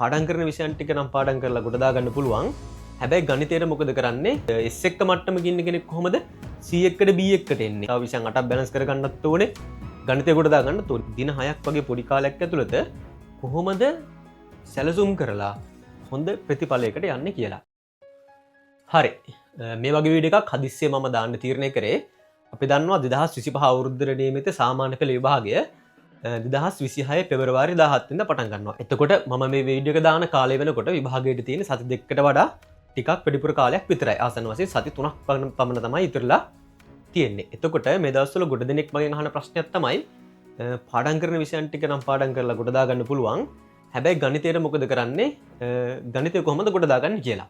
පාඩම් කරන විෂයන් ටික නම් පාඩම් කරලා ගොඩ දාගන්න පුළුවන්. හැබැයි ගණිතයට මොකද කරන්නේ? S එක මට්ටමක ඉන්න කෙනෙක් කොහොමද C එකට B එකට එන්නේ? තව විෂයන් 8ක් බැලන්ස් කරගන්නත් ඕනේ. ගණිතය ගොඩ දාගන්නත් ඕනේ. දින 6ක් වගේ පොඩි කාලයක් ඇතුළත කොහොමද සැලසුම් කරලා හොඳ ප්‍රතිඵලයකට යන්නේ කියලා. හරි. මේ වගේ වීඩියෝ එකක් හදිස්සියේ මම දාන්න තීරණය කරේ. අපි දන්නවා 2025 අවුරුද්දට නියමිත සාමාන්‍ය පෙළ විභාගය 2026 පෙබරවාරි 17 වෙනිදා පටන් ගන්නවා. එතකොට මම මේ වීඩියෝ එක දාන කාලය වෙනකොට විභාගයට තියෙන සති දෙකකට වඩා ටිකක් වැඩිපුර කාලයක් විතරයි. ආසන්න වශයෙන් සති 3ක් පමණ තමයි ඉතුරුලා තියෙන්නේ. එතකොට මේ දවස්වල ගොඩ දෙනෙක් මගෙන් අහන ප්‍රශ්නයක් තමයි පාඩම් කරන විෂයන් ටික නම් පාඩම් කරලා ගොඩ දාගන්න පුළුවන්. හැබැයි ගණිතයට මොකද කරන්නේ? ගණිතය කොහොමද ගොඩ දාගන්නේ කියලා.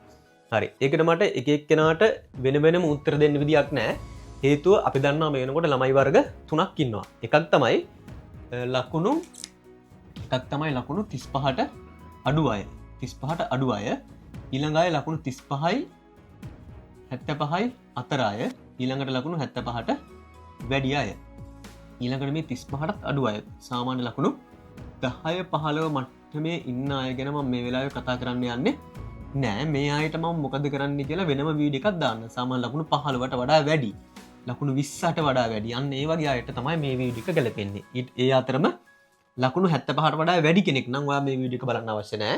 හරි. ඒකට මට එක එක්කෙනාට වෙන වෙනම උත්තර දෙන්න විදියක් නෑ. හේතුව අපි දන්නවා මේ වෙනකොට ළමයි වර්ග තුනක් ඉන්නවා. එකක් තමයි ලකුණු එකක් තමයි ලකුණු 35ට අඩු අය. 35ට අඩු අය. ඊළඟ අය ලකුණු 35යි 75යි අතර අය. ඊළඟට ලකුණු 75ට වැඩි අය. ඊළඟට මේ 35ටත් අඩු අය. සාමාන්‍ය ලකුණු 10 15 මට්ටමේ ඉන්න අය ගැන මම මේ වෙලාවේ කතා කරන්න යන්නේ නෑ. මේ අයට මම මොකද කරන්න කියලා වෙනම වීඩියෝ එකක් දාන්න. සාමාන්‍ය ලකුණු 15ට වඩා වැඩි, ලකුණු 20ට වඩා වැඩි, අන්න ඒ වගේ අයට තමයි මේ වීඩියෝ එක ගැලපෙන්නේ. ඒ අතරම ලකුණු 75ට වඩා වැඩි කෙනෙක් නම් ඔයා මේ වීඩියෝ එක බලන්න අවශ්‍ය නෑ.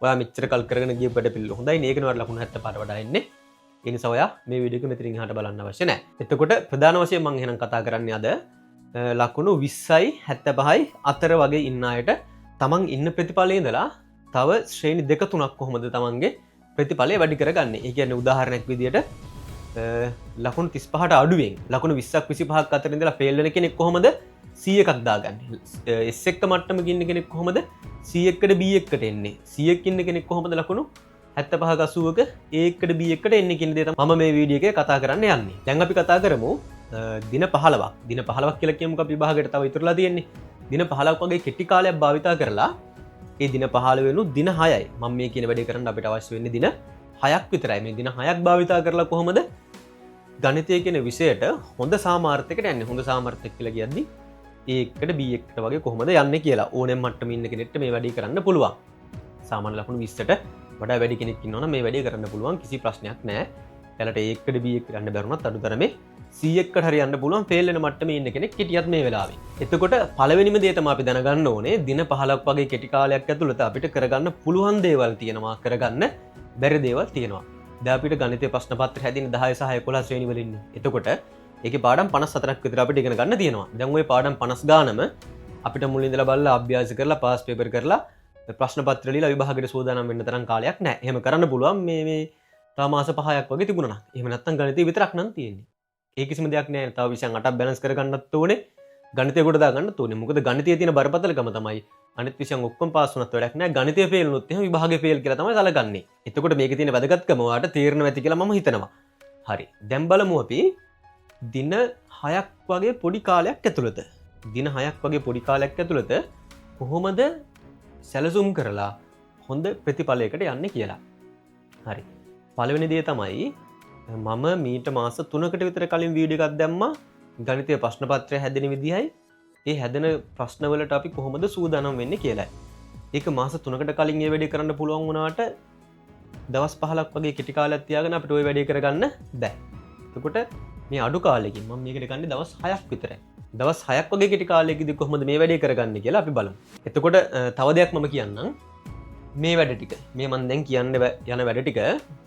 ඔයා මෙච්චර කල් කරගෙන ගිය වැඩ පිළිවෙල හොඳයි නේ. ඒකනේ ඔයාට ලකුණු 75ට වඩා එන්නේ. ඒ නිසා ඔයා මේ වීඩියෝ එක මෙතනින් එහාට බලන්න අවශ්‍ය නෑ. එතකොට ප්‍රධාන වශයෙන් මං එහෙනම් කතා කරන්නේ අද ලකුණු 20යි 75යි අතර වගේ ඉන්න අයට තමන් ඉන්න ප්‍රතිඵලයේ ඉඳලා තව ශ්‍රේණි දෙක තුනක් කොහොමද තමන්ගේ ප්‍රතිඵලය වැඩි කරගන්නේ. ඒ කියන්නේ උදාහරණයක් විදියට ලකුණු 35ට අඩුවෙන් ලකුණු 20ක් 25ක් අතර ඉඳලා ෆේල් වෙන කෙනෙක් කොහොමද C එකක් දාගන්නේ? S එක මට්ටමක ඉන්න කෙනෙක් කොහොමද C එකට B එකට එන්නේ? C එක ඉන්න කෙනෙක් කොහොමද ලකුණු 75ක 80ක A එකට B එකට එන්නේ කියන දේ තමයි මම මේ වීඩියෝ එකේ කතා කරන්න යන්නේ. දැන් අපි කතා කරමු දින 15ක්. දින 15ක් කියලා කියමුකෝ අපි විභාගයට තව ඉතුරුලා තියෙන්නේ. දින 15ක් වගේ කෙටි කාලයක් භාවිතා කරලා ඒ දින 15 වෙනු දින 6යි. මම මේ කියන වැඩේ කරන්න අපිට අවශ්‍ය වෙන්නේ දින 6ක් විතරයි. මේ දින 6ක් භාවිතා කරලා කොහොමද ගණිතය කියන විෂයට හොඳ සාමාර්ථයකට යන්නේ? හොඳ සාමාර්ථයක් කියලා කියද්දි A එකට B එකට වගේ කොහොමද යන්නේ කියලා ඕනෑම මට්ටමේ ඉන්න කෙනෙක්ට මේ වැඩේ කරන්න පුළුවන්. සාමාන්‍ය ලකුණු 20ට වඩා වැඩි කෙනෙක් ඉන්නවා නම් මේ වැඩේ කරන්න පුළුවන්, කිසි ප්‍රශ්නයක් නෑ. එයාලට A එකට B එකට යන්න බැරුණත් අඩු තරමේ C එකට හරි යන්න පුළුවන් ෆේල් වෙන මට්ටමේ ඉන්න කෙනෙක් හිටියත් මේ වෙලාවේ. එතකොට පළවෙනිම දේ තමයි අපි දැනගන්න ඕනේ දින 15ක් වගේ කෙටි කාලයක් ඇතුළත අපිට කරගන්න පුළුවන් දේවල් තියෙනවා, කරගන්න බැරි දේවල් තියෙනවා. දැන් අපිට ගණිතය ප්‍රශ්න පත්‍ර හැදෙන්නේ 10 සහ 11 ශ්‍රේණි වලින්. එතකොට ඒකේ පාඩම් 54ක් විතර අපිට ඉගෙන ගන්න තියෙනවා. දැන් ඔය පාඩම් 50 ගානම අපිට මුලින් ඉඳලා බලලා අභ්‍යාස කරලා පාස් පේපර් කරලා ප්‍රශ්න පත්‍ර ලියලා විභාගයට සූදානම් වෙන්න තරම් කාලයක් නැහැ. එහෙම කරන්න පුළුවන් මේ මේ තව මාස 5ක් වගේ තිබුණා නම්. එහෙම නැත්නම් ගණිතය විතරක් නම් තියෙන්නේ. ඒ කිසිම දෙයක් නෑ. තව විෂයන් 8ක් බැලන්ස් කරගන්නත් ඕනේ. ගණිතය ගොඩ දාගන්නත් ඕනේ. මොකද ගණිතයේ තියෙන බරපතලකම තමයි අනිත් විෂයන් ඔක්කොම පාස් වුණත් වැඩක් නෑ. ගණිතය ෆේල් වුණොත් එහෙම විභාගේ ෆේල් කියලා තමයි සලකන්නේ. එතකොට මේකේ තියෙන වැදගත්කම ඔයාලට තේරෙනවා ඇති කියලා මම හිතනවා. හරි. දැන් බලමු අපි දින 6ක් වගේ පොඩි කාලයක් ඇතුළත, දින 6ක් වගේ පොඩි කාලයක් ඇතුළත කොහොමද සැලසුම් කරලා හොඳ ප්‍රතිඵලයකට යන්නේ කියලා. හරි. පළවෙනි දේ තමයි මම මීට මාස 3කට විතර කලින් වීඩියෝ එකක් දැම්මා ගණිතය ප්‍රශ්න පත්‍රය හැදෙන විදිහයි ඒ හැදෙන ප්‍රශ්නවලට අපි කොහොමද සූදානම් වෙන්නේ කියලා. ඒක මාස 3කට කලින් ඒ වැඩේ කරන්න පුළුවන් වුණාට දවස් 15ක් වගේ කෙටි කාලයක් තියාගෙන අපිට ඔය වැඩේ කරගන්න බෑ. එතකොට මේ අඩු කාලෙකින් මම මේකට ගන්නේ දවස් 6ක් විතරයි. දවස් 6ක් වගේ කෙටි කාලයකදී කොහොමද මේ වැඩේ කරගන්නේ කියලා අපි බලමු. එතකොට තව දෙයක් මම කියන්නම්. මේ වැඩ ටික මේ මම දැන් කියන්න යන වැඩ ටික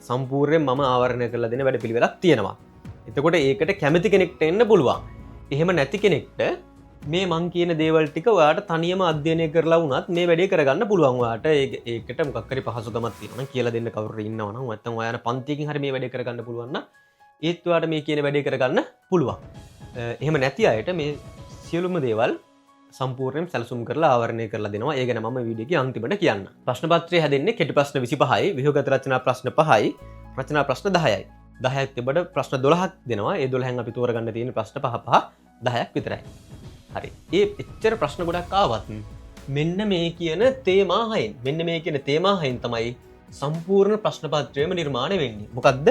සම්පූර්ණයෙන් මම ආවරණය කරලා දෙන වැඩ පිළිවෙලක් තියෙනවා. එතකොට ඒකට කැමති කෙනෙක්ට එන්න පුළුවන්. එහෙම නැති කෙනෙක්ට මේ මං කියන දේවල් ටික ඔයාට තනියම අධ්‍යයනය කරලා වුණත් මේ වැඩේ කරගන්න පුළුවන්. ඔයාට ඒකට මොකක් හරි පහසුකමක් තියෙනවා නම්, කියලා දෙන්න කවුරු හරි ඉන්නවා නම්, නැත්නම් ඔයා යන පන්තියකින් හරි මේ වැඩේ කරගන්න පුළුවන් නම් ඒත් ඔයාට මේ කියන වැඩේ කරගන්න පුළුවන්. එහෙම නැති අයට මේ සියලුම දේවල් සම්පූර්ණයෙන් සැලසුම් කරලා ආවරණය කරලා දෙනවා. ඒ ගැන මම වීඩියෝ එකේ අන්තිමට කියන්නම්. ප්‍රශ්න පත්‍රය හැදෙන්නේ කෙටි ප්‍රශ්න 25යි, ව්‍යුහගත රචනා ප්‍රශ්න 5යි, රචනා ප්‍රශ්න 10යි. 10ක් තිබ්බට ප්‍රශ්න 12ක් දෙනවා. ඒ 12න් අපි තෝරගන්න තියෙන ප්‍රශ්න පහ පහ 10ක් විතරයි. හරි. ඒ එච්චර ප්‍රශ්න ගොඩක් ආවත් මෙන්න මේ කියන තේමා හයෙන්, මෙන්න මේ කියන තේමා හයෙන් තමයි සම්පූර්ණ ප්‍රශ්න පත්‍රයම නිර්මාණය වෙන්නේ. මොකද්ද?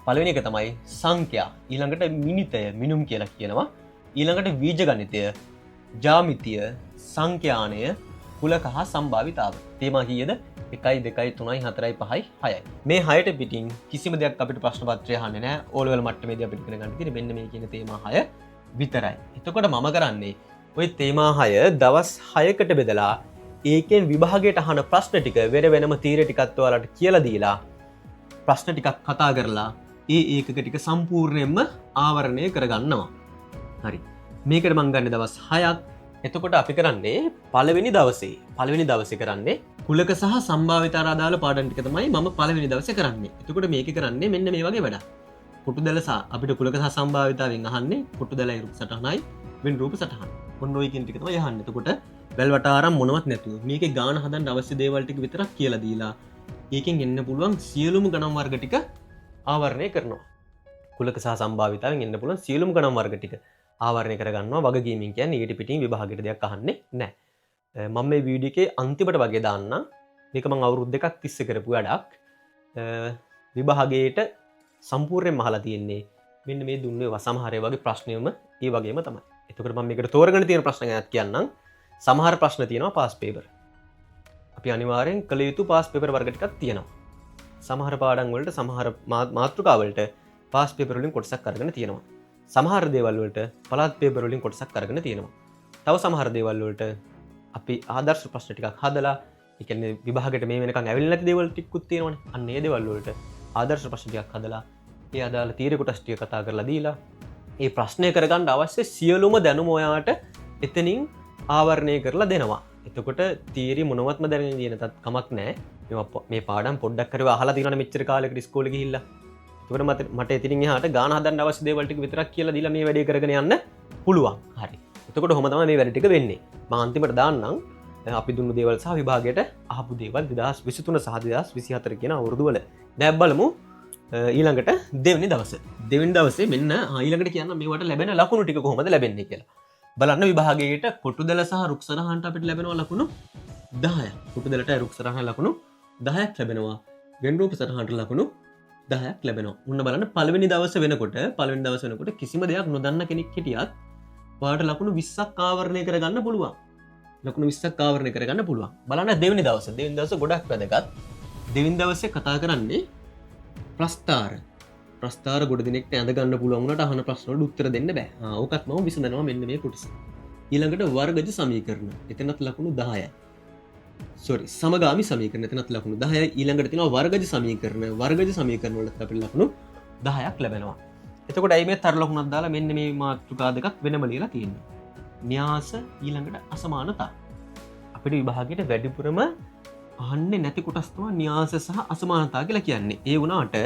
පළවෙනි එක තමයි සංඛ්‍යා, ඊළඟට මිනිතය, මිනුම් කියලා කියනවා, ඊළඟට බීජගණිතය, ජ්‍යාමිතිය, සංඛ්‍යානය, කුලක හා සම්භාවිතාව. තේමා කීයද? 1 2 3 4 5 6යි. මේ 6ට පිටින් කිසිම දෙයක් අපිට ප්‍රශ්න පත්‍රය අහන්නේ නැහැ. ඕ ලෙවල් මට්ටමේදී අපිට ඉගෙන ගන්න තියෙන්නේ මෙන්න මේ කියන තේමා 6 විතරයි. එතකොට මම කරන්නේ ඔය තේමා 6 දවස් 6කට බෙදලා ඒකෙන් විභාගයට අහන ප්‍රශ්න ටික වෙන වෙනම තීර ටිකත් ඔයාලට කියලා දීලා ප්‍රශ්න ටිකක් කතා කරලා ඒ ඒකක ටික සම්පූර්ණයෙන්ම ආවරණය කරගන්නවා. හරි. මේකට මං ගන්න දවස් 6ක්. එතකොට අපි කරන්නේ පළවෙනි දවසේ කරන්නේ කුලක සහ සම්භාවිතාවට අදාළ පාඩම් ටික තමයි මම පළවෙනි දවසේ කරන්නේ. එතකොට මේක කරන්නේ මෙන්න මේ වගේ වැඩක්. කොටු දැල සහ අපිට කුලක සහ සම්භාවිතාවෙන් අහන්නේ කොටු දැලයි රූප සටහනයි වෙන රූප සටහන. ඔන්න ඔය කියන ටික තමයි අහන්නේ. එතකොට වැල් වටාරම් මොනවත් නැතුව මේකේ ගාන හදන්න අවශ්‍ය දේවල් ටික විතරක් කියලා දීලා ඒකෙන් එන්න පුළුවන් සියලුම ගණන් වර්ග ටික ආවරණය කරනවා. කුලක සහ සම්භාවිතාවෙන් එන්න පුළුවන් සියලුම ගණන් වර්ග ටික ආවරණය කරගන්නවා. වගකීමෙන් කියන්නේ ඊට පිටින් විභාගයට දෙයක් අහන්නේ නැහැ. මම මේ වීඩියෝ එකේ අන්තිමට වගේ දාන්නම්. මේක මං අවුරුදු දෙකක් තිස්සේ කරපු වැඩක්. විභාගයට සම්පූර්ණයෙන්ම අහලා තියෙන්නේ මෙන්න මේ දුන්නේ ඒවා. සමහර ඒවා වගේ ප්‍රශ්නෙම ඒ වගේම තමයි. එතකොට මම මේකට තෝරගෙන තියෙන ප්‍රශ්න ගැනත් කියන්නම්. සමහර ප්‍රශ්න තියෙනවා පාස් පේපර්. අපි අනිවාර්යෙන් කළ යුතු පාස් පේපර් වර්ග ටිකක් තියෙනවා. සමහර පාඩම් වලට සමහර මාතෘකා වලට පාස් පේපර් වලින් කොටසක් අරගෙන තියෙනවා. සමහර දේවල් වලට පළාත් පේපර් වලින් කොටසක් අරගෙන තියෙනවා. තව සමහර දේවල් වලට අපි ආදර්ශ ප්‍රශ්න ටිකක් හදලා, ඒ කියන්නේ විභාගෙට මේ වෙනකන් ඇවිල්ලා නැති දේවල් ටිකකුත් තියෙනවනේ. අන්න ඒ දේවල් වලට ආදර්ශ ප්‍රශ්න ටිකක් හදලා ඒ අදාළ තීර කොටස් ටික කතා කරලා දීලා ඒ ප්‍රශ්නය කරගන්න අවශ්‍ය සියලුම දැනුම ඔයාට එතනින් ආවරණය කරලා දෙනවා. එතකොට තීරි මොනවත්ම දැනගෙන ඉන්න නැතත් කමක් නෑ. මේ පාඩම් පොඩ්ඩක් හරි අහලා තියෙනවනේ මෙච්චර කාලයකට ඉස්කෝලේ ගිහිල්ලා. එතකොට මට එතනින් එහාට ගාන හදන්න අවශ්‍ය දේවල් ටික විතරක් කියලා දීලා මේ වැඩේ කරගෙන යන්න පුළුවන්. හරි. එතකොට ඔහොම තමයි මේ වැඩ ටික වෙන්නේ. මම අන්තිමට දාන්නම් අපි දුන්නු දේවල් සහ විභාගයට අහපු දේවල් 2023 සහ 2024 කියන අවුරුදු වල. දැන් බලමු ඊළඟට දෙවෙනි දවස. දෙවෙනි දවසේ මෙන්න ඊළඟට කියන්න මේවට ලැබෙන ලකුණු ටික කොහොමද ලැබෙන්නේ කියලා. බලන්න විභාගයට කොටු දැල සහ රුක් සටහනට අපිට ලැබෙනවා ලකුණු 10ක්. කොටු දැලට රුක් සටහන ලකුණු 10ක් ලැබෙනවා. වෙන් රූප සටහනට ලකුණු 10ක් ලැබෙනවා. ඔන්න බලන්න පළවෙනි දවස වෙනකොට කිසිම දෙයක් නොදන්න කෙනෙක් හිටියත් ඔයාලට ලකුණු 20ක් ආවරණය කරගන්න පුළුවන්. ලකුණු 20ක් ආවරණය කරගන්න පුළුවන්. බලන්න දෙවෙනි දවස. දෙවෙනි දවස ගොඩක් වැදගත්. දෙවෙනි දවසේ කතා කරන්නේ ප්‍රස්ථාර. ප්‍රස්ථාර ගොඩ දෙනෙක්ට ඇඳ ගන්න පුළුවන් වුණාට අහන ප්‍රශ්න වලට උත්තර දෙන්න බෑ. ඕකත් මම විසඳනවා මෙන්න මේ කොටස. ඊළඟට වර්ගජ සමීකරණ. එතනත් ලකුණු 10යි. සෝරි, සමගාමී සමීකරණ. එතනත් ලකුණු 10යි. ඊළඟට තියෙනවා වර්ගජ සමීකරණ. වර්ගජ සමීකරණ වලට අපිට ලකුණු 10ක් ලැබෙනවා. එතකොට ඇයි මේ තර ලකුණක් දාලා මෙන්න මේ මාතෘකා දෙකක් වෙනම ලියලා තියෙන්නේ? න්‍යාස ඊළඟට අසමානතා. අපිට විභාගයට වැඩිපුරම අහන්නේ නැති කොටස් තමයි න්‍යාස සහ අසමානතා කියලා කියන්නේ. ඒ වුණාට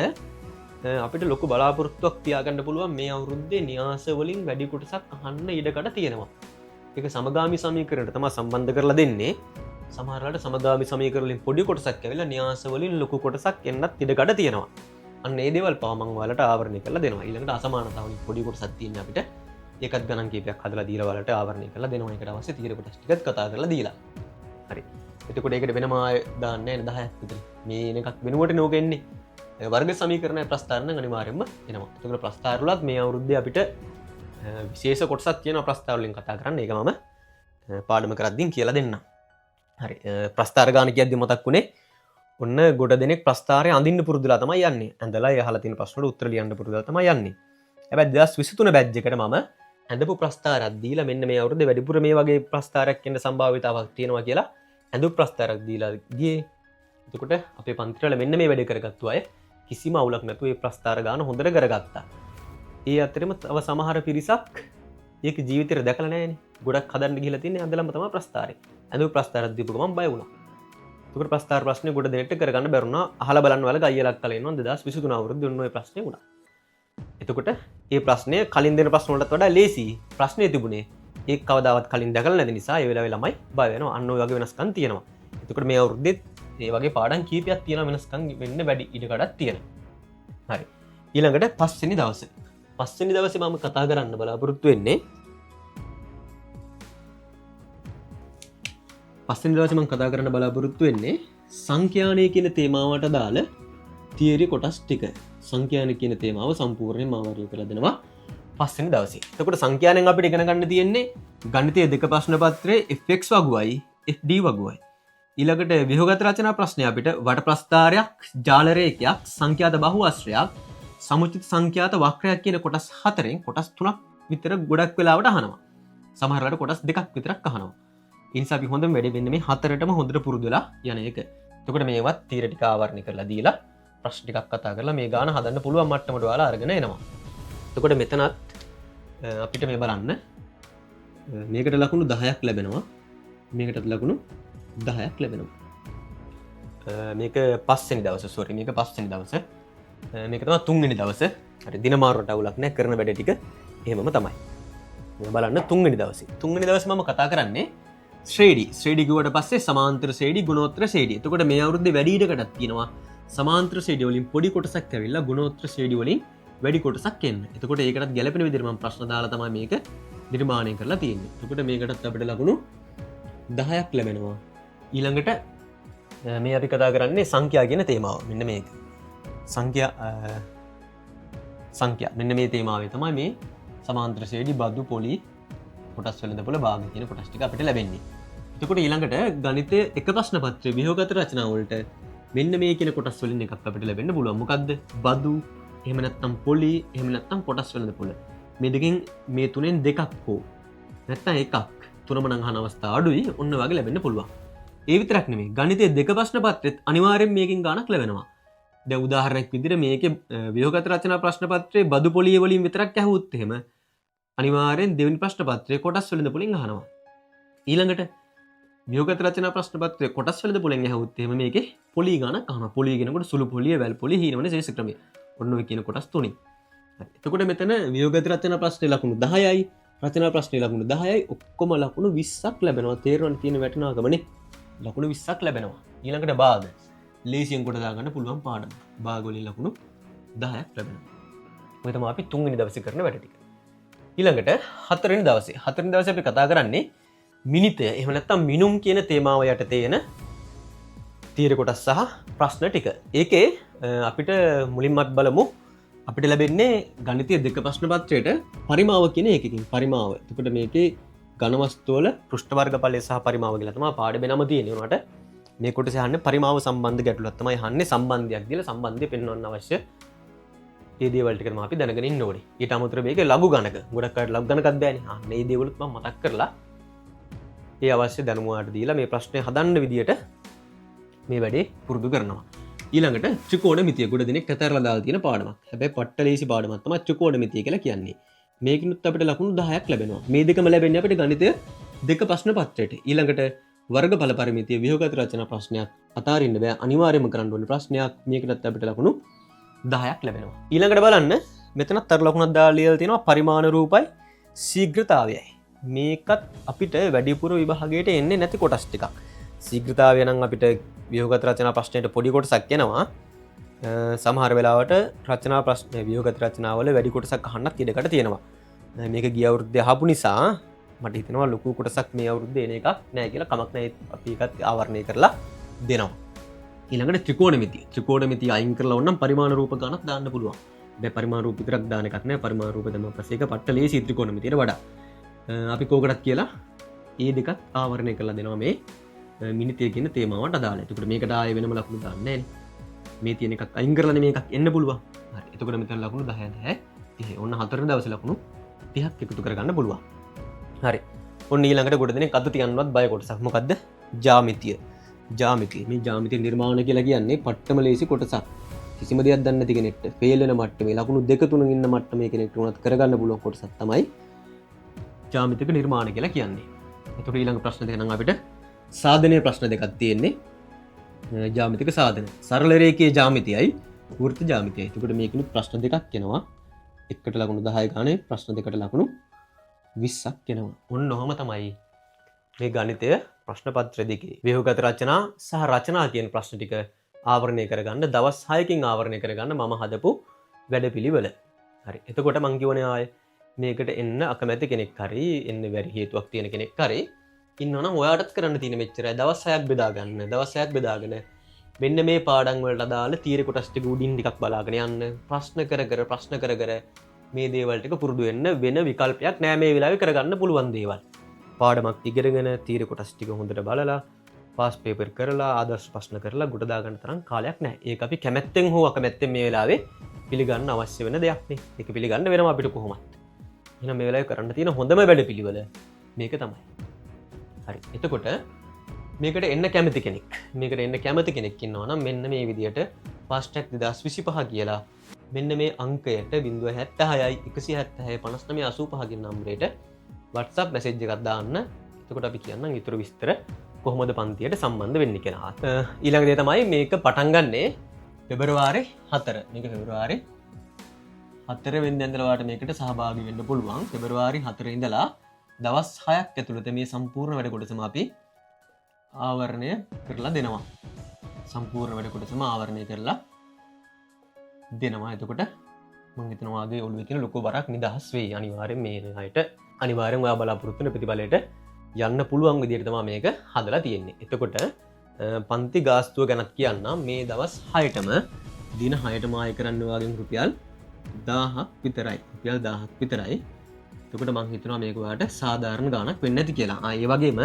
අපිට ලොකු බලාපොරොත්තුවක් තියාගන්න පුළුවන් මේ අවුරුද්දේ න්‍යාස වලින් වැඩි කොටසක් අහන්න ඉඩකඩ තියෙනවා. ඒක සමගාමී සමීකරණයට තමයි සම්බන්ධ කරලා දෙන්නේ. සමහර වෙලාවට සමගාමී සමීකරණ වලින් පොඩි කොටසක් ඇවිල්ලා න්‍යාස වලින් ලොකු කොටසක් එන්නත් ඉඩකඩ තියෙනවා. අන්න ඒ දේවල් පව මං ඔයාලට ආවරණය කරලා දෙනවා. ඊළඟට අසමානතාව වලින් පොඩි කොටසක් තියෙන අපිට. ඒකත් ගණන් කීපයක් හදලා දීලා ඔයාලට ආවරණය කරලා දෙනවා. ඒකට අවශ්‍ය තීර කොටස් ටිකත් කතා කරලා දීලා. හරි. එතකොට ඒකට වෙනම ආයෙ දාන්නේ නැහැ නේ 10ක් විතර. මේ එන එකක් වෙනුවට නෝක එන්නේ. වර්ග සමීකරණය ප්‍රස්ථාර නම් අනිවාර්යයෙන්ම එනවා. එතකොට ප්‍රස්ථාර වලත් මේ අවුරුද්දේ අපිට විශේෂ කොටසක් තියෙනවා ප්‍රස්ථාර වලින් කතා කරන්න. ඒක මම පාඩම කරද්දී කියලා දෙන්නම්. හරි. ප්‍රස්ථාර ගාන කියද්දි මතක් වුණේ ඔන්න ගොඩ දෙනෙක් ප්‍රස්ථාරය අඳින්න පුරුදුලා තමයි යන්නේ. ඇඳලා ඒ අහලා තියෙන ප්‍රශ්න වලට උත්තර ලියන්න පුරුදුලා තමයි යන්නේ. හැබැයි 2023 බැච් එකට මම ඇඳපු ප්‍රස්ථාරයක් දීලා මෙන්න මේ අවුරුද්දේ වැඩිපුර මේ වගේ ප්‍රස්ථාරයක් එන්න සම්භාවිතාවක් තියෙනවා කියලා ඇඳපු ප්‍රස්ථාරයක් දීලා ගියේ. එතකොට අපේ පන්තිවල මෙන්න මේ වැඩේ කරගත්තු අය කිසිම අවුලක් නැතුව ඒ ප්‍රස්ථාර ගාන හොඳට කරගත්තා. ඒ අතරෙම තව සමහර පිරිසක් ඒක ජීවිතේට දැකලා නැහැනේ. ගොඩක් හදන්න ගිහලා තින්නේ ඇඳලම තමයි ප්‍රස්ථාරේ. ඇඳපු ප්‍රස්ථාරයක් දීපු ගමන් බය වුණා. එතකොට ප්‍රස්ථාර ප්‍රශ්නේ ගොඩ දෙනෙක්ට කරගන්න බැරුණා. අහලා බලන්න ඔයාලගේ අයියලා අක්කලා ඉන්නවා 2023 අවුරුද්දේ ඔන්න ඔය ප්‍රශ්නේ වුණා. එතකොට ඒ ප්‍රශ්නය කලින් දෙන ප්‍රශ්න වලටත් වඩා ලේසි. ප්‍රශ්නේ තිබුණේ ඒක කවදාවත් කලින් දැකලා නැති නිසා ඒ වෙලාවේ ළමයි බය වෙනවා. අන්න ඔය වගේ වෙනස්කම් තියෙනවා. එතකොට මේ අවුරුද්දෙත් ඒ වගේ පාඩම් කීපයක් තියෙනවා වෙනස්කම් වෙන්න වැඩි ඉඩකඩක් තියෙනවා. හරි. ඊළඟට පස්වෙනි දවස. පස්වෙනි දවසේ මම කතා කරන්න බලාපොරොත්තු වෙන්නේ පස්වෙනි දවසේ මම කතා කරන්න බලාපොරොත්තු වෙන්නේ සංඛ්‍යානය කියන තේමාවට අදාළ තියරි කොටස් ටික. සංඛ්‍යාන කියන තේමාව සම්පූර්ණයෙන්ම ආවරණය කරලා දෙනවා පස්වෙනි දවසේ. එතකොට සංඛ්‍යානෙන් අපිට ඉගෙන ගන්න තියෙන්නේ ගණිතයේ දෙක ප්‍රශ්න පත්‍රයේ fx වගුවයි fd වගුවයි. ඊළඟට ව්‍යුහගත රචනා ප්‍රශ්නය අපිට වට ප්‍රස්ථාරයක්, ජාල රේඛයක්, සංඛ්‍යාත බහුඅශ්‍රයක්, සමුචිත සංඛ්‍යාත වක්‍රයක් කියන කොටස් හතරෙන් කොටස් තුනක් විතර ගොඩක් වෙලාවට අහනවා. සමහර වෙලාවට කොටස් දෙකක් විතරක් අහනවා. ඒ නිසා අපි හොඳම වැඩේ වෙන්නේ මේ හතරටම හොඳට පුරුදු වෙලා යන එක. එතකොට මේවත් තීර ටික ආවරණය කරලා දීලා ප්‍රශ්න ටිකක් කතා කරලා මේ ගාන හදන්න පුළුවන් මට්ටමට ඔයාලා අරගෙන එනවා. එතකොට මෙතනත් අපිට මේ බලන්න මේකට ලකුණු 10ක් ලැබෙනවා. මේකටත් ලකුණු 10ක් ලැබෙනවා. මේක පස්වෙනි දවස, සෝරි, මේක පස්වෙනි දවස. මේක තමයි තුන්වෙනි දවස. හරි, දින මාරුවට අවුලක් නෑ, කරන වැඩ ටික එහෙමම තමයි. මේ බලන්න තුන්වෙනි දවසේ. තුන්වෙනි දවසේ මම කතා කරන්නේ ශ්‍රේණි. ශ්‍රේණි කිව්වට පස්සේ සමාන්තර ශ්‍රේණි, ගුණෝත්තර ශ්‍රේණි. එතකොට මේ අවුරුද්දේ වැඩි ඉඩකඩක් තියෙනවා. සමාන්තර ශ්‍රේණි වලින් පොඩි කොටසක් ඇවිල්ලා ගුණෝත්තර ශ්‍රේණි වලින් වැඩි කොටසක් එන්න. එතකොට ඒකටත් ගැළපෙන විදිහට මම ප්‍රශ්න දාලා තමයි මේක නිර්මාණය කරලා තියෙන්නේ. එතකොට මේකටත් අපිට ලකුණු 10ක් ලැබෙනවා. ඊළඟට මේ අපි කතා කරන්නේ සංඛ්‍යා කියන තේමාව. මෙන්න මේක. සංඛ්‍යා. මෙන්න මේ තේමාවේ තමයි මේ සමාන්තර ශ්‍රේණි, බදු, පොලි, කොටස් වෙළඳපොළ, භාග කියන කොටස් ටික අපිට ලැබෙන්නේ. එතකොට ඊළඟට ගණිතය එක ප්‍රශ්න පත්‍රයේ ව්‍යුහගත රචනා වලට මෙන්න මේ කියන කොටස් වලින් එකක් අපිට ලැබෙන්න පුළුවන්. මොකද්ද? බදු, එහෙම නැත්නම් පොලි, එහෙම නැත්නම් කොටස් වෙළඳපොළ. මේ දෙකෙන් මේ තුනෙන් දෙකක් හෝ නැත්නම් එකක්, තුනම නම් අහන අවස්ථා අඩුයි, ඔන්න වගේ ලැබෙන්න පුළුවන්. ඒ විතරක් නෙමෙයි, ගණිතයේ දෙක ප්‍රශ්න පත්‍රෙත් අනිවාර්යෙන් මේකෙන් ගාණක් ලැබෙනවා. දැන් උදාහරණයක් විදිහට මේකේ ව්‍යුහගත රචනා ප්‍රශ්න පත්‍රයේ බදු පොලිය වලින් විතරක් ඇහුවොත් එහෙම අනිවාර්යෙන් දෙවෙනි ප්‍රශ්න පත්‍රයේ කොටස් වෙළඳපොළින් අහනවා. ඊළඟට ව්‍යුහගත රචනා ප්‍රශ්න පත්‍රයේ කොටස් වෙළඳපොළෙන් ඇහුවොත් එහෙම මේකේ පොලි ගාණක් අහනවා. පොලි කියනකොට සුළු පොලිය, වැල් පොලිය, හීනවන ශේෂ ක්‍රමය. ඔන්න ඔය කියන කොටස් තුنين. හරි. එතකොට මෙතන ව්‍යුහගත රචනා ප්‍රශ්නේ ලකුණු 10යි, රචනා ප්‍රශ්නේ ලකුණු 10යි, ඔක්කොම ලකුණු 20ක් ලැබෙනවා. තේරුවන් තියෙන වටිනාකමනේ. ලකුණු 20ක් ලැබෙනවා. ඊළඟට භාග. ලේසියෙන් කොට දාගන්න පුළුවන් පාඩම. භාග වලින් ලකුණු 10ක් ලැබෙනවා. ඔය තමයි අපි තුන්වෙනි දවසේ කරන වැඩ ටික. ඊළඟට හතරවෙනි දවසේ. හතරවෙනි දවසේ අපි කතා කරන්නේ මිනිතය, එහෙම නැත්නම් මිනුම් කියන තේමාව යටතේ එන තීර කොටස් සහ ප්‍රශ්න ටික. ඒකේ අපිට මුලින්ම අපි බලමු අපිට ලැබෙන්නේ ගණිතීය දෙක ප්‍රශ්න පත්‍රයට පරිමාව කියන එකකින්. පරිමාව. එතකොට මේකේ ඝන වස්තුවල පෘෂ්ඨ වර්ගඵලය සහ පරිමාව කියලා තමයි පාඩමේ නම තියෙන්නේ. උනාට මේ කොටසේ අහන්නේ පරිමාව සම්බන්ධ ගැටලුවක් තමයි අහන්නේ. සම්බන්ධයක් දීලා සම්බන්ධය පෙන්වන්න අවශ්‍ය ඒ දේවල් ටික තමයි අපි දැනගෙන ඉන්න ඕනේ. ඊට අමතරව මේකේ ලඝු ගණක. ගොඩක් අයට ලඝු ගණකක් බෑනේ. අන්න ඒ දේවලුත් මම මතක් කරලා ඒ අවශ්‍ය දැනුම ඔයාලට දීලා මේ ප්‍රශ්නේ හදන්න විදියට මේ වැඩේ පුරුදු කරනවා. ඊළඟට ත්‍රිකෝණමිතිය ගොඩ දෙනෙක් අතහැරලා දාලා තියෙන පාඩමක්. හැබැයි පට්ට ලේසි පාඩමක් තමයි ත්‍රිකෝණමිතිය කියලා කියන්නේ. මේකිනුත් අපිට ලකුණු 10ක් ලැබෙනවා. මේ දෙකම ලැබෙන්නේ අපිට ගණිතය දෙක ප්‍රශ්න පත්‍රයට. ඊළඟට වර්ගඵල පරිමිතිය ව්‍යුහගත රචනා ප්‍රශ්නයක් අතාරින්න බෑ, අනිවාර්යයෙන්ම කරන්න ඕනේ ප්‍රශ්නයක්. මේකටත් අපිට ලකුණු 10ක් ලැබෙනවා. ඊළඟට බලන්න මෙතනත් අර ලකුණක් දාලා ලියලා තියෙනවා පරිමාණ රූපයි ශීඝ්‍රතාවයයි. මේකත් අපිට වැඩිපුර විභාගයට එන්නේ නැති කොටස් ටිකක්. ශීඝ්‍රතාවය නම් අපිට ව්‍යුහගත රචනා ප්‍රශ්නයට පොඩි කොටසක් එනවා. සමහර වෙලාවට රචනා ප්‍රශ්න ව්‍යුහගත රචනාවල වැඩි කොටසක් අහන්නත් ඉඩකඩ තියෙනවා. මේක ගිය අවුරුද්දේ අහපු නිසා මට හිතෙනවා ලොකු කොටසක් මේ අවුරුද්දේ එන එකක් නෑ කියලා. කමක් නෑ, අපි ඒකත් ආවරණය කරලා දෙනවා. ඊළඟට ත්‍රිකෝණමිතිය. ත්‍රිකෝණමිතිය අයින් කරලා ඕනනම් පරිමාණ රූප ගණක් දාන්න පුළුවන්. හැබැයි පරිමාණ රූප විතරක් දාන එකක් නෑ. පරිමාණ රූප දැම්මම පස්සේ ඒක පට්ට ලේසි ත්‍රිකෝණමිතියට වඩා. අපි කෝකටත් කියලා ඒ දෙකත් ආවරණය කරලා දෙනවා මේ මිනිතය කියන තේමාවට අදාළ. එතකොට මේකට ආයෙ වෙනම ලකුණු දාන්නේ නෑනේ. මේ තියෙන එකක් අයින් කරලානේ මේ එකක් එන්න පුළුවන්. හරි. එතකොට මෙතන ලකුණු 10 10 30. ඔන්න හතරවෙනි දවසේ ලකුණු 30ක් එකතු කරගන්න පුළුවන්. හරි. ඔන්න ඊළඟට ගොඩ දෙනෙක් අද තියන්නවත් බය කොටසක්. මොකද්ද? ජ්‍යාමිතිය. ජ්‍යාමිතිය. මේ ජ්‍යාමිතිය නිර්මාණ කියලා කියන්නේ පට්ටම ලේසි කොටසක්. කිසිම දෙයක් දන්නේ නැති කෙනෙක්ට ෆේල් වෙන මට්ටමේ ලකුණු දෙක තුන ඉන්න මට්ටමේ කෙනෙක්ට වුණත් කරගන්න පුළුවන් කොටසක් තමයි ජ්‍යාමිතික නිර්මාණ කියලා කියන්නේ. එතකොට ඊළඟ ප්‍රශ්න දෙක නම් අපිට සාධනීය ප්‍රශ්න දෙකක් තියෙන්නේ. ජ්‍යාමිතික සාධන. සරල රේඛීය ජ්‍යාමිතියයි වෘත්ත ජ්‍යාමිතියයි. එතකොට මේකිනුත් ප්‍රශ්න දෙකක් එනවා. එකට ලකුණු 10 ගානේ ප්‍රශ්න දෙකට ලකුණු 20ක් එනවා. ඔන්න ඔහොම තමයි මේ ගණිතය ප්‍රශ්න පත්‍ර දෙකේ ව්‍යුහගත රචනා සහ රචනා කියන ප්‍රශ්න ටික ආවරණය කරගන්න දවස් 6කින් ආවරණය කරගන්න මම හදපු වැඩපිළිවෙල. හරි. එතකොට මං කියවනේ ආයේ මේකට එන්න අකමැති කෙනෙක් හරි එන්න බැරි හේතුවක් තියෙන කෙනෙක් හරි ඉන්නවනම් ඔයාටත් කරන්න තියෙන මෙච්චරයි. දවස් 6ක් බෙදා ගන්න. දවස් 6ක් බෙදාගෙන මෙන්න මේ පාඩම් වලට අදාළ තීර කොටස් ටික උඩින් ටිකක් බලාගෙන යන්න. ප්‍රශ්න කර කර ප්‍රශ්න කර කර මේ දේවල් ටික පුරුදු වෙන්න. වෙන විකල්පයක් නෑ මේ වෙලාවේ කරගන්න පුළුවන් දේවල්. පාඩමක් ඉගෙනගෙන තීර කොටස් ටික හොඳට බලලා පාස් පේපර් කරලා ආදර්ශ ප්‍රශ්න කරලා ගොඩ දාගන්න තරම් කාලයක් නැහැ. ඒක අපි කැමැත්තෙන් හෝ අකමැත්තෙන් මේ වෙලාවේ පිළිගන්න අවශ්‍ය වෙන දෙයක් නේ. ඒක පිළිගන්න වෙනවා අපිට කොහොමත්. එහෙනම් මේ වෙලාවේ කරන්න තියෙන හොඳම වැඩපිළිවෙල මේක තමයි. හරි. එතකොට මේකට එන්න කැමති කෙනෙක්, මේකට එන්න කැමති කෙනෙක් ඉන්නවා නම් මෙන්න මේ විදියට ෆාස්ට් ට්‍රැක් 2025 කියලා මෙන්න මේ අංකයට 076 176 59 85 කියන නම්බරයට WhatsApp message එකක් දාන්න. එතකොට අපි කියන්නම් ඊටු විස්තර කොහොමද පන්තියට සම්බන්ධ වෙන්නේ කියලා. ඊළඟ දේ තමයි මේක පටන් ගන්නේ පෙබරවාරි 4. මේක පෙබරවාරි 4 වෙනිදා ඉඳලා ඔයාලට මේකට සහභාගී වෙන්න පුළුවන්. පෙබරවාරි 4 ඉඳලා දවස් 6ක් ඇතුළත මේ සම්පූර්ණ වැඩ කොටසම අපි ආවරණය කරලා දෙනවා. සම්පූර්ණ වැඩ කොටසම ආවරණය කරලා දෙනවා. එතකොට මං හිතනවා ඔයාගේ ඔළුවේ තියෙන ලොකු බරක් නිදහස් වෙයි. අනිවාර්යෙන් මේ අයට අනිවාර්යෙන් ඔයා බලාපොරොත්තු වෙන ප්‍රතිඵලයට යන්න පුළුවන් විදිහට තමයි මේක හදලා තියෙන්නේ. එතකොට පන්ති ගාස්තුව ගැනත් කියන්නම්. මේ දවස් 6ටම දින 6ටම ආය කරන්න ඔයාගෙන් රුපියල් 1000ක් විතරයි. රුපියල් 1000ක් විතරයි. එතකොට මං හිතනවා මේක ඔයාලට සාධාරණ ගාණක් වෙන්නේ නැති කියලා. ඒ වගේම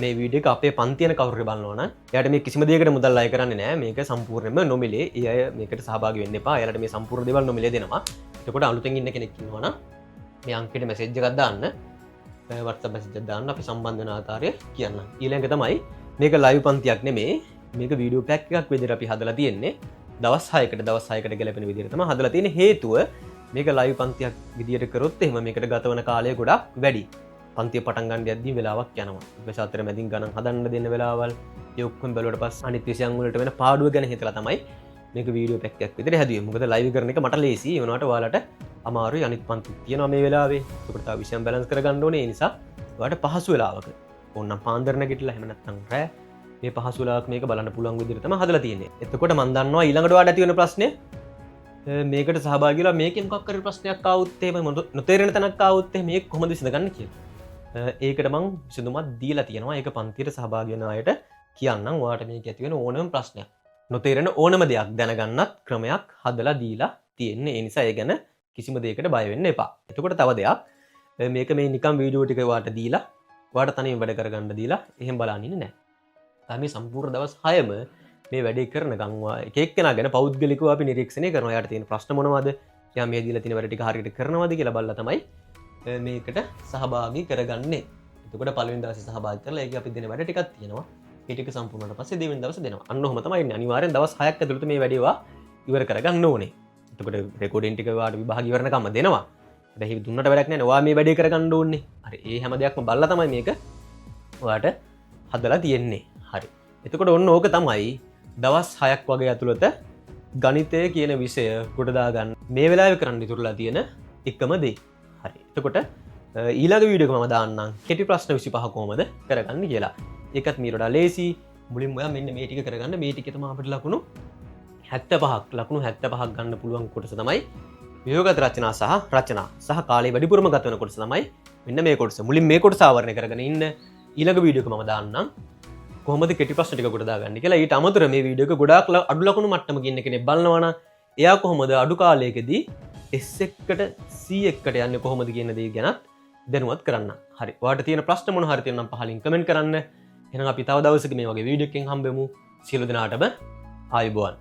මේ වීඩියෝ එක අපේ පන්ති යන කවුරු හරි බලනවා නම් එයාට මේ කිසිම දෙයකට මුදල් අය කරන්නේ නෑ. මේක සම්පූර්ණයෙන්ම නොමිලේ. ඒ අය මේකට සහභාගී වෙන්න එපා. එයාලට මේ සම්පූර්ණ දේවල් නොමිලේ දෙනවා. එතකොට අලුතෙන් ඉන්න කෙනෙක් ඉන්නවා නම් මේ අංකයට මැසේජ් එකක් දාන්න. WhatsApp message එකක් දාන්න අපි සම්බන්ධ වෙන ආකාරය කියන්නම්. ඊළඟ තමයි මේක ලයිව් පන්තියක් නෙමේ. මේක වීඩියෝ පැක් එකක් විදිහට අපි හදලා තියෙන්නේ. දවස් 6කට දවස් 6කට ගැලපෙන විදිහට තමයි හදලා තියෙන්නේ. හේතුව මේක ලයිව් පන්තියක් විදිහට කරොත් එහෙම මේකට ගත වෙන කාලය ගොඩක් වැඩි. පන්තිය පටන් ගන්න යද්දී වෙලාවක් යනවා. ඊට පස්සේ අතර මැදින් ගණන් හදන්න දෙන්න වෙලාවල් ඒ ඔක්කොම බැලුවට පස්සේ අනිත් විෂයන් වලට වෙන පාඩුව ගැන හිතලා තමයි මේක වීඩියෝ පැක් එකක් විදිහට හැදුවේ. මොකද ලයිව් කරන එක මට ලේසි. ඒ වුණාට ඔයාලට අමාරුයි. අනිත් පන්ති තියෙනවා මේ වෙලාවේ. ඒකට තව විෂයන් බැලන්ස් කරගන්න ඕනේ. ඒ නිසා ඔයාලට පහසු වෙලාවක ඕනනම් පාන්දර නැගිටලා එහෙම නැත්නම් රෑ මේ පහසු වෙලාවක මේක බලන්න පුළුවන් විදිහට තමයි හදලා තියෙන්නේ. එතකොට මං දන්නවා ඊළඟට ඔයාලට ඇති වෙන ප්‍රශ්නේ මේකට සහභාගී වෙලා මේකෙන් මොකක් හරි ප්‍රශ්නයක් ආවොත් එහෙම නොතේරෙන තැනක් ආවොත් එහෙම මේක කොහොමද විසඳගන්නේ කියලා. ඒකට මං විසඳුමක් දීලා තියෙනවා. ඒක පන්තියට සහභාගී වෙන අයට කියන්නම්. ඔයාලට මේක ඇති වෙන ඕනම ප්‍රශ්නයක්, නොතේරෙන ඕනම දෙයක් දැනගන්නත් ක්‍රමයක් හදලා දීලා තියෙන්නේ. ඒ නිසා ඒ ගැන කිසිම දෙයකට බය වෙන්න එපා. එතකොට තව දෙයක්, මේක මේ නිකන් වීඩියෝ ටික ඔයාලට දීලා ඔයාලට තනියම වැඩ කරගන්න දීලා එහෙම බලන් ඉන්නේ නෑ. තා මේ සම්පූර්ණ දවස් 6ම මේ වැඩේ කරනකම් ඔයා එක එක්කෙනා ගැන පෞද්ගලිකව අපි නිරීක්ෂණය කරනවා. එයාට තියෙන ප්‍රශ්න මොනවද? එයා මේ දීලා තියෙන වැඩ ටික හරියට කරනවද කියලා බලලා තමයි මේකට සහභාගී කරගන්නේ. එතකොට පළවෙනි දවසේ සහභාගී කරලා ඒකේ අපි දෙන වැඩ ටිකක් තියෙනවා. ඒ ටික සම්පූර්ණ වුණාට පස්සේ දෙවෙනි දවසේ දෙනවා. අන්න ඔහොම තමයි ඉන්නේ. අනිවාර්යෙන් දවස් 6ක් ඇතුළත මේ වැඩේ වා ඉවර කරගන්න ඕනේ. එතකොට රෙකෝඩින් ටික ඔයාට විභාග ඉවරනකම්ම දෙනවා. හැබැයි දුන්නට වැඩක් නෑ නේ. ඔයා මේ වැඩේ කරගන්න ඕනේ. හරි. ඒ හැම දෙයක්ම බලලා තමයි මේක ඔයාට හදලා තියෙන්නේ. හරි. එතකොට ඔන්න ඕක තමයි දවස් 6ක් වගේ ඇතුළත ගණිතය කියන විෂය ගොඩ දාගන්න මේ වෙලාවේ කරන්න ඉතුරුලා තියෙන එකම දේ. හරි. එතකොට ඊළඟ වීඩියෝ එක මම දාන්නම් කෙටි ප්‍රශ්න 25 කොහොමද කරගන්න කියලා. ඒකත් මීට වඩා ලේසි. මුලින්ම ඔයා මෙන්න මේ ටික කරගන්න. මේ ටික තමයි අපිට ලකුණු 75ක් ලකුණු 75ක් ගන්න පුළුවන් කොටස තමයි ව්‍යුහගත රචනා සහ රචනා සහ කාලය වැඩිපුරම ගත වෙන කොටස තමයි මෙන්න මේ කොටස. මුලින් මේ කොටස ආවරණය කරගෙන ඉන්න. ඊළඟ වීඩියෝ එක මම දාන්නම් කොහොමද කෙටි ප්‍රශ්න ටික ගොඩ දාගන්නේ කියලා. ඊට අමතරව මේ වීඩියෝ එක ගොඩාක් අඩු ලකුණු මට්ටමක ඉන්න කෙනෙක් බලනවා නම් එයා කොහොමද අඩු කාලයකදී S එකට C එකට යන්නේ කොහොමද කියන දේ ගැනත් දැනුවත් කරන්න. හරි. ඔයාලට තියෙන ප්‍රශ්න මොන හරි තියෙනවා නම් පහලින් කමෙන්ට් කරන්න. එහෙනම් අපි තව දවසක මේ වගේ වීඩියෝ එකකින් හම්බෙමු. සියලු දෙනාටම ආයුබෝවන්.